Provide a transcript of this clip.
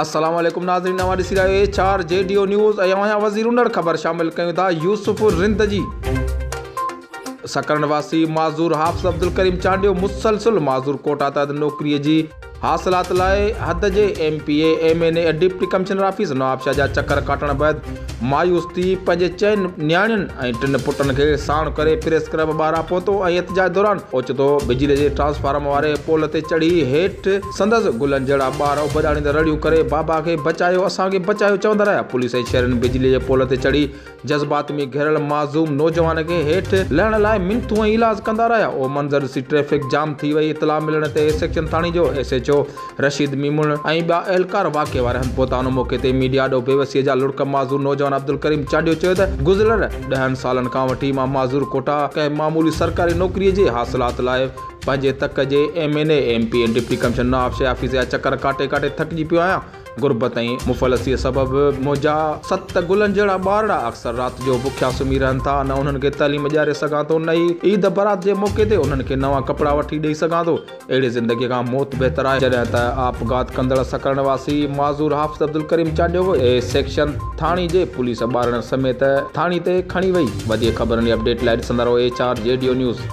السلام عليڪم ناظرين اوهان ڏسي رهيا آهيو H R G D O news ۽ اوهان وزير انڙ خبر شامل ڪيون ٿا يوسف رند جي سڪرنڊ واسي معذور حافظ عبدالڪريم چانڊيو مسلسل معذور ڪوٽا تحت نوڪري جي حاصلات لاء حد جي M P A, M N A ۽ deputy commissioner office Nawabshah جا چڪر ڪاٽڻ بعد مايوس ٿي پنهنجي چئن نياڻين ۽ ٽن پٽن کي ساڻ ڪري پريس ڪلب ٻاهران پهتو ۽ احتجاج دوران اوچتو بجلي جي ٽرانسفارم واري پول تي چڙهي هيٺ سندس گلن جهڙا ٻار اڀ ڏاڙيندڙ رڙيون ڪري بابا کي بچايو اسان کي بچايو چوندا رهيا پوليس ۽ شهرين بجلي جي پول تي چڙهي جذبات ۾ گهيريل معصوم نوجوان کي هيٺ لهڻ لاء منٿون ۽ ايلاز ڪندا رهيا. اهو منظر ڏسي ٽريفڪ جام ٿي وئي. اطلاع ملڻ تي اي سيڪشن ٿاڻي جو S H O Rashid Memon ۽ ٻيا اهلڪار واقعي واري هنڌ پهتا. ان موقعي تي ميڊيا آڏو بيوسيء جا لڙڪ معذور نوجوان عبدالڪريم چانڊيو چيو ته گذريل ڏهن سالن کان وٺي مان معذور ڪوٽا ڪنهن معمولي سرڪاري نوڪري جي حاصلات لاء پنهنجي تڪ جي M N A, M P ۽ deputy commissioner Nawabshah office جا چڪر ڪاٽي ڪاٽي ٿڪجي پيو آهيان. غربت ۽ مفلسيء سبب منهنجا ست گلن جهڙا ٻارڙا اڪثر رات جو بکيا سمهي رهن ٿا. نه انهن کي تعليم ڏياري سگهان ٿو، نه ئي عيد برات جي موقعي تي انهن کي نوان ڪپڙا وٺي ڏئي سگهان ٿو. اهڙي زندگيء کان موت بهتر آهي. جڏهن ته آپگهات ڪندڙ سڪرنڊ واسي معذور حافظ عبدالڪريم چانڊيو اي سيڪشن ٿاڻي جي پوليس ٻارڙن سميت ٿاڻي تي کڻي وئي. وڌيڪ خبرن ۽ اپڊيٽ لاء ڏسندا رهو H R G D O news.